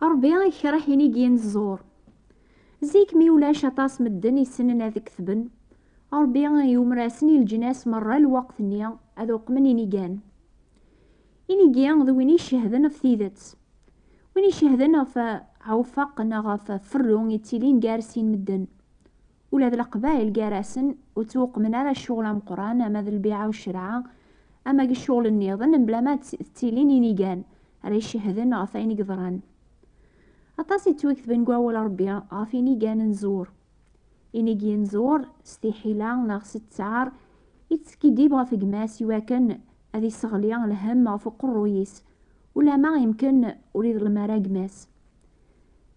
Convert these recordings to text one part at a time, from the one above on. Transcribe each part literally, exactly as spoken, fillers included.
Ṛebbi ikreh inigi n ẓẓur. Zik mi ulac aṭas medden issnen ad ketben, Ṛebbi yumer-asen i leǧnas merra lweqt-nni ad uqmen inigan. Inigi d win icehden ɣef tidet, win icehden ɣef ɛufaq neɣ ɣef ferru ittilin gar sin medden. Ula d leqbayel gar-asen ur ttwuqmen ara ccɣel ameqqran, ama d lbiɛa u ccreɛ, ama deg ccɣel nniḍen, mebla ma tt-, ttilin inigan ara icehden ɣef ayen i yeḍran. Aṭas i ttwaketben deg wawal Ṛebbi ɣef inigan n ẓẓur. Inigi n ẓẓur, s tiḥila neɣ s ttɛar, i teskiddib ɣef gma-s iwakken ad isseɣli lhemm ɣef uqerruy-is, ulama yemken ur iḍlem ara gma-s.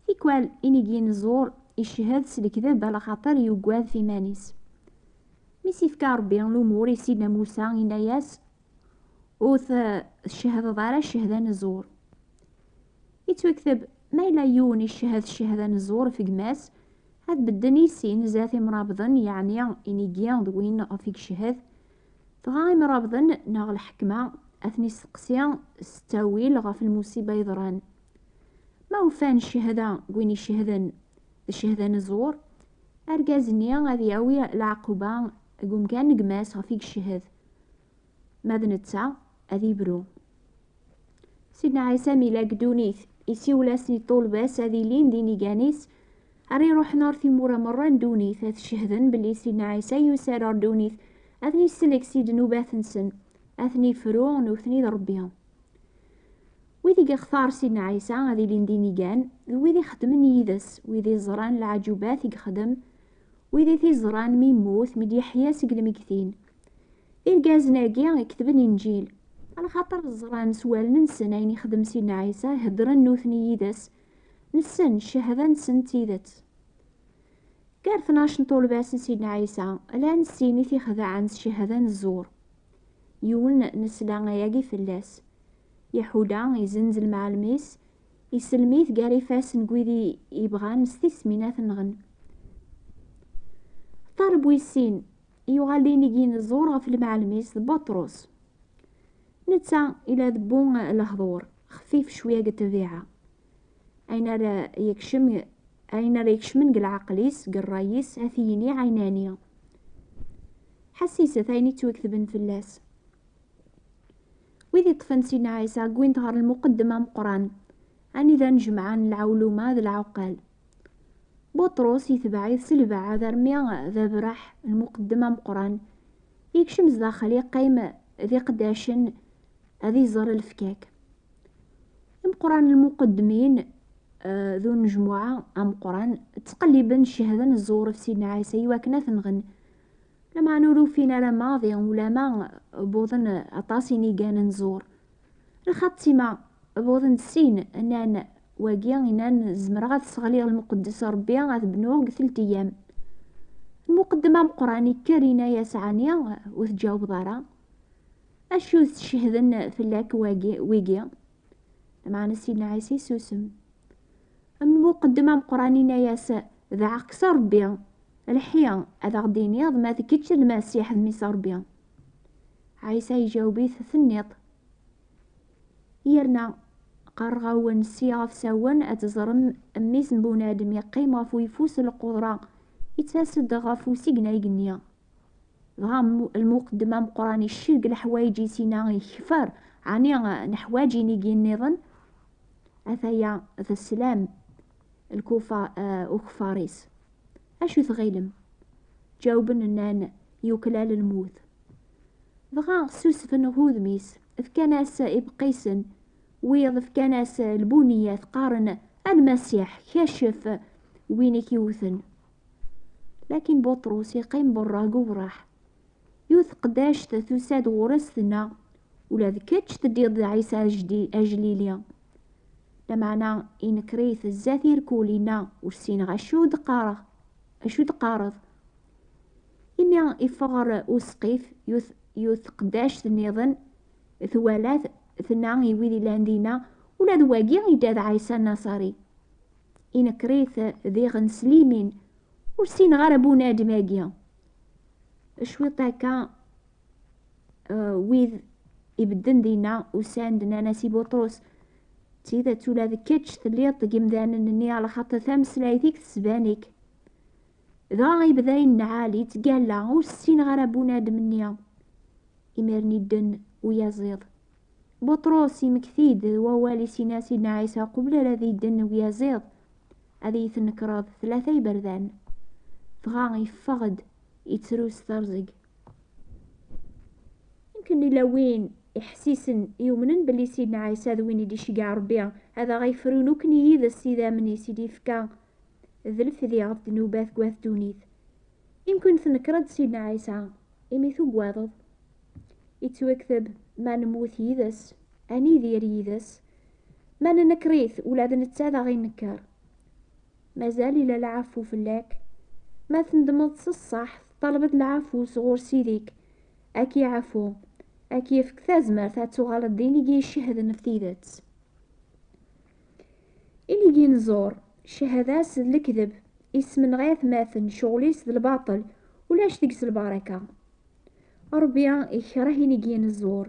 Tikwal, inigi n ẓẓur icehhed s lekdeb, alaxaṭer yugad f iman-is. Mi s-ifka Ṛebbi lumuṛ i Sidna Musa, yenna-yas: "Ur t-, tcehhdeḍ ara ccehda n ẓẓur." Ittwakteb, ma yella yiwen icehhed ccehda n ẓẓur f gma-s, ad bedden i sin zdat imrabḍen, yeɛni inigi d win ɣef i yeched, dɣa imrabḍen neɣ lḥekma ad ten-isteqsi s ttawil ɣef lmusiba yeḍran. Ma ufan ccehda n win icehden d ccehda n ẓẓur, argaz-nni ad yawi leɛquba deg umkan n gma-s ɣef i yeched, ma d netta ad ibru. Sidna Ɛisa mi yella deg ddunit, isiwel-asen i ṭṭulba-s ad ilin d inigan-is, ara iruḥen ar timura merra n ddunit, ad cehden belli Sidna Ɛisa yusa-d ar ddunit, ad ten-isellek si ddnubat-nsen, ad ten-ifru nutni d Ṛebbi. Wid i yextar Sidna Ɛisa ad ilin d inigan, d wid ixeddmen yid-s, wid iẓran leɛǧubat i yexdem, wid i t-iẓran mi yemmut, mi d-yeḥya seg lmegtin. D irgazen-agi i ketben Inǧil, alaxaṭer ẓran s wallen-nsen ayen ixdem Sidna Ɛisa, heddren nutni yid-s, nessen ccehda-nsen d tidet. Gar tnac n ṭulba-s n Sidna Ɛisa, llan sin i t-ixedɛen s ccehda n zzur. Yiwen nesla ayagi fell-as. Yaḥuda izenz lmeɛlem-is, isellem-it gar ifassen n wid i yebɣan s tismin ad t-nɣen. Ṭṭaleb wis sin, yuɣal d inigi n ẓẓur ɣef lmeɛlem-is d Buṭrus. Netta ila d bu lehḍur, xfif cwiya deg ṭṭbiɛa. Ayen ara yekcem, ayen ara yekcmen deg leɛqel-is, deg ṛṛay-is, ad t-yini ɛinani. Ḥassiset ayen i ttwaketben fell-as. Wid iṭṭfen Sidna Ɛisa, wwin-t ɣer lmuqeddem ameqqran, anida nejmeɛen lɛewluma d lɛuqqal. Buṭrus itbeɛ-it s lbeɛd armi d abraḥ lmuqeddem ameqqran. Yekcem zdaxel, iqqim d iqeddacen ad iẓer lefkak. Imeqqranen lmuqeddmin, eh, d unejmuɛ ameqqran, ttqelliben ccehda n zzur f Sidna Ɛisa iwakken ad t-nɣen. Lameɛna ur ufin ara maḍi, ulama wwḍen aṭas inigan n ẓẓur. Lxatima, wwḍen-d sin, nnan, wagi inan: "Zemreɣ ad sseɣliɣ lmuqeddes Ṛebbi, ad bnuɣ deg telt iyam." Lmuqeddem ameqqran ikker, yenna-yas: "Ɛni ur tǧawbeḍ ara? Acu tcehden fell-ak wagi, wigi?" Lameɛna Sidna Ɛisa yessusem. Am lmuqeddem ameqqran, yenna-yas: "Dɛeɣ-k s Ṛebbi, lḥi, ad aɣ-d-tiniḍ ma d kečč Lmasiḥ d Mmi-s n Ṛebbi." Ɛisa yejaweb-it: "Tenniḍ." Yerna qqareɣ-awen, sya ɣef sawen ad teẓrem Mmi-s n Bunadem yeqqim ɣef uyeffus n lqudra, yettas-d ɣef usigna igenni. Dɣa mu-, lmuqeddem ameqqran icceg leḥwayeǧ-is, inna: "Ikfer, ɛni neḥwaǧ inigi nniḍen?" Ataya teslam lkufa, eh, ukeffar-is. "Acu tɣilem?" Ǧawben, nnan: "Yuklal lmut." Dɣa ssusfen ɣef wudem-is, fkan-as ibeqqisen, wiyaḍ fkan-as lbuniyat, qqaren: "A Lmasiḥ, kacef win i k-iwten." Lakin Buṭrus iqqim berra deg ubraḥ. Yiwet tqeddact tusa-d ɣur-s, tenna: "Ula d kečč teddiḍ d Ɛisa ajdi-, ajlili." Lameɛna inker-it zdat irkul, inna: "Ur ssineɣ acu d-qqareɣ, acu d-qqareḍ." Imi iffeɣ ɣer usqif, yiwet, yiwet tqeddact nniḍen twala-t, tenna i wid illan dinna: "Ula d wagi yedda d Ɛisa Nnaṣari." Inker-it diɣen s limin: "Ur ssineɣ ara bunadem-agi." Cwiṭ akka, eh, wid ibedden dinna usan-d, nnan-as i Buṭrus: Tidet, ula d kečč telliḍ deg imdanen-nni, alaxaṭer tameslayt-ik tesban-ik. Dɣa ibda inneɛɛal, yettgalla, ur ssineɣ ara bunadem-nni. Imiren idden uyaziḍ. Buṭrus imekti-d wawal-is, inna Sidna Ɛisa, qbel ara d-idden uyaziḍ, ad iyi-tnekreḍ tlata iberdan. Dɣa yeffeɣ-d, yettru s terẓeg. Yemken ila win iḥessisen yumnen belli Sidna Ɛisa d win i d-iceggeɛ Ṛebbi, ad aɣ-ifrun akk yid-s idammen-is i d-ifka d lefdi ɣef ddnubat n wat ddunit. Yemken tnekreḍ Sidna Ɛisa imi tuggadeḍ. Yettwakteb, ma nemmut yid-s, ad nidir yid-s, ma nenker-it, ula d netta ad aɣ-inker. Mazal ila lɛafu fell-ak. Ma tendmeḍ s ṣṣeḥ, teṭṭalbeḍ lɛafu sɣur Ssid-ik, ad k-iɛfu, ad k-yefk tazmert ad tuɣaleḍ d inigi icehden ɣef tidet. Inigi n ẓẓur, ccahada-s d lekdeb, ismenɣi atmaten, ccɣel-is d lbaṭel, ulac deg-s lbaraka. Ṛebbi ikreh inigi n ẓẓur.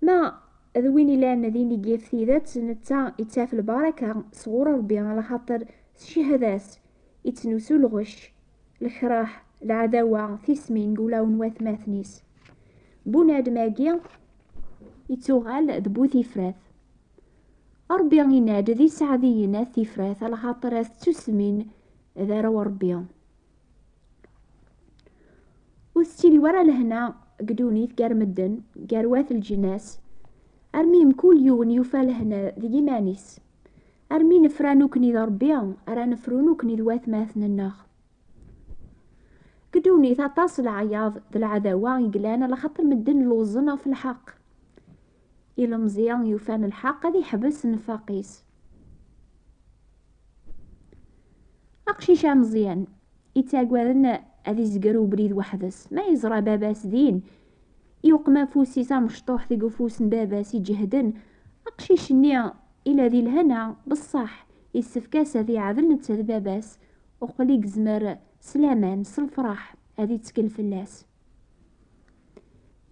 Ma d win ilan d inigi ɣef tidet, netta ittaf lbaraka sɣur Ṛebbi, alaxaṭer s ccehda-s ittnusu lɣecc, lekrah, leɛdawa, tismin deg wulawen n watmaten-is. Bunadem-agi ittuɣal d bu tifrat. Ṛebbi yenna-d d iseɛdiyen at tifrat, alaxaṭer at tsusmin d arraw n Ṛebbi. Ur tettili wara lehna deg ddunit gar medden, gar wat leǧnas, armi mkul yiwen yufa lehna deg yiman-is. Armi nefra nukni d Ṛebbi, ara nefru nukni d watmaten-nneɣ. Deg ddunit aṭas leɛyaḍ d leɛdawa i yellan, alaxaṭer medden lluẓen ɣef lḥeqq. Ilemẓi yufan lḥeqq ad iḥbes nnfaq-is. Aqcic ameẓyan ittagaden ad izger ubrid weḥd-s. Ma yeẓra baba-s din, yuqem afus-is amecṭuḥ deg ufus n baba-s iǧehden. Aqcic-nni ila di lehna, beṣṣaḥ issefk-as ad iɛdel netta d baba-s, uqel i yezmer s laman, s lefraḥ, ad ittkel fell-as.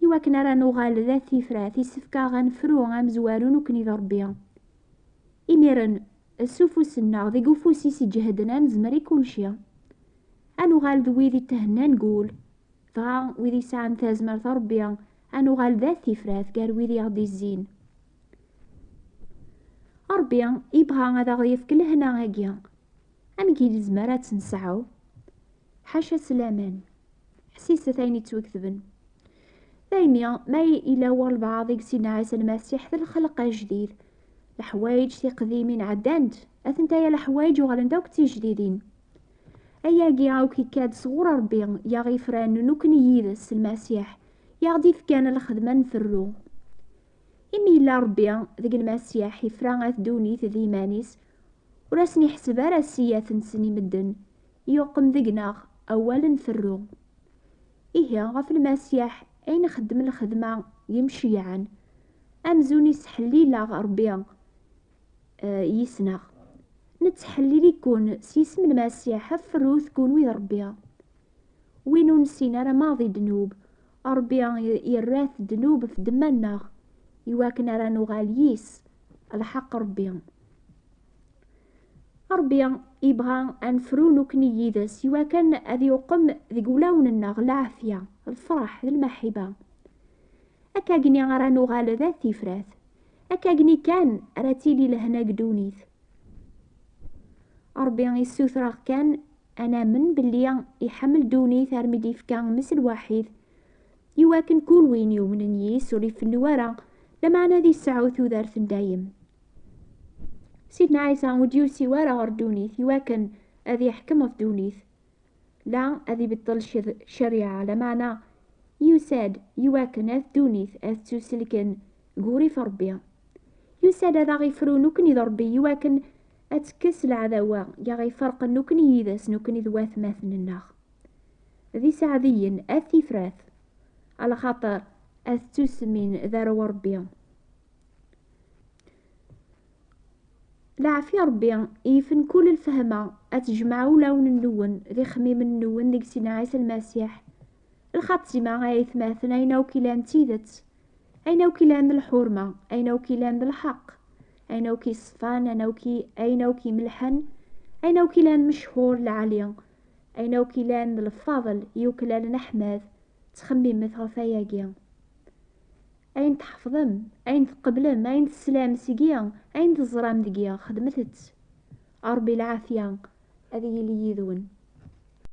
Iwakken ara nuɣal d at tifrat, issefk-aɣ ad nefru amezwaru nukni d Ṛebbi. Imiren, s ufus-nneɣ deg ufus-is iǧehden, ad nezmer i kulci. Ad nuɣal d wid ithennan deg wul, dɣa wid yesɛan tazmert n Ṛebbi, ad nuɣal d at tifrat gar wid i ɣ-d-izzin. Ṛebbi ibɣa ad aɣ-yefk lehna-agi. Amek i nezmer ad tt-nesɛu? Ḥaca s laman. Ḥsiset ayen yettwaketben. Daymi, ma yella walbeɛḍ deg Sidna Ɛisa Lmasiḥ d lxelq ajdid, leḥwayeǧ tiqdimin ɛeddant, atenta ya leḥwayeǧ uɣalent akk d tijdidin. Ayagi akk ikka-d sɣur Ṛebbi, i aɣ-ifran nekkni yid-s s Lmasiḥ, i aɣ-d-ifkan lxedma n ferru. Imi yella Ṛebbi deg Lmasiḥ, ifra at ddunit d yiman-is, ur asen-iḥseb ara ssiyat-nsen i medden, yuqem deg-neɣ awal n ferru. Ihi, ɣef Lmasiḥ ay nxeddem lxedma d imceyyɛen, amzun isḥellil-aɣ Ṛebbi, eh, yis-neɣ. Nettḥellil-iken s yisem n Lmasiḥ, ferrut kunwi d Ṛebbi. Win ur nessin ara maḍi ddnub, Ṛebbi yerra-t ddnub ɣef ddemma-nneɣ, iwakken ara nuɣal yis, lḥeqq Ṛebbi. Ṛebbi ibɣa ad nefru nekkni yid-s, iwakken ad yuqem deg wulawen-nneɣ lɛafya, lefṛaḥ d lmaḥiba. Akkagni ara nuɣal d at tifrat. Akkagni kan ara tili lehna deg ddunit. Ṛebbi issuter-aɣ kan ad namen belli iḥemmel ddunit armi d-ifka Mmi-s lwaḥid, iwakken kul win yumnen yis ur ifennu ara, lameɛna ad isɛu tudert n dayem. Sidna Ɛisa ur d-yusi wara ɣer ddunit iwakken ad iḥkem ɣef ddunit, la ad ibeṭṭel cir-, ccariɛa, lameɛna yusa-d iwakken at ddunit ad ttuselken ɣur-i f Ṛebbi. Yusa-d ad aɣ-ifru nekkni d Ṛebbi iwakken ad tekkes leɛdawa i aɣ-iferqen nekkni yid-s, nekkni d watmaten-nneɣ. D iseɛdiyen, at tifrat, alaxaṭer ad ttusmin d arraw n Ṛebbi. Leɛfi Ṛebbi yifen kul lfehma, ad tejmeɛ ulawen-nwen d ixemmimen-nwen deg Sidna Ɛisa Lmasiḥ. Lxatima, ay atmaten, ayen akk ilan d tidet, ayen akk ilan d lḥurma, ayen akk ilan d lḥeqq, Ayen akk yeṣfan, ayen akk i- ayen akk imelḥen, ayen akk ilan mechur lɛali, ayen akk ilan d lfaḍel yuklalen aḥmad. Ttxemmimet ɣef wayagi. Ayen tḥefḍem, ayen tqeblem, ayen teslam seg-i, ayen teẓram deg-i, xedmet-t. Ṛebbi lɛafya ad yili yid-wen.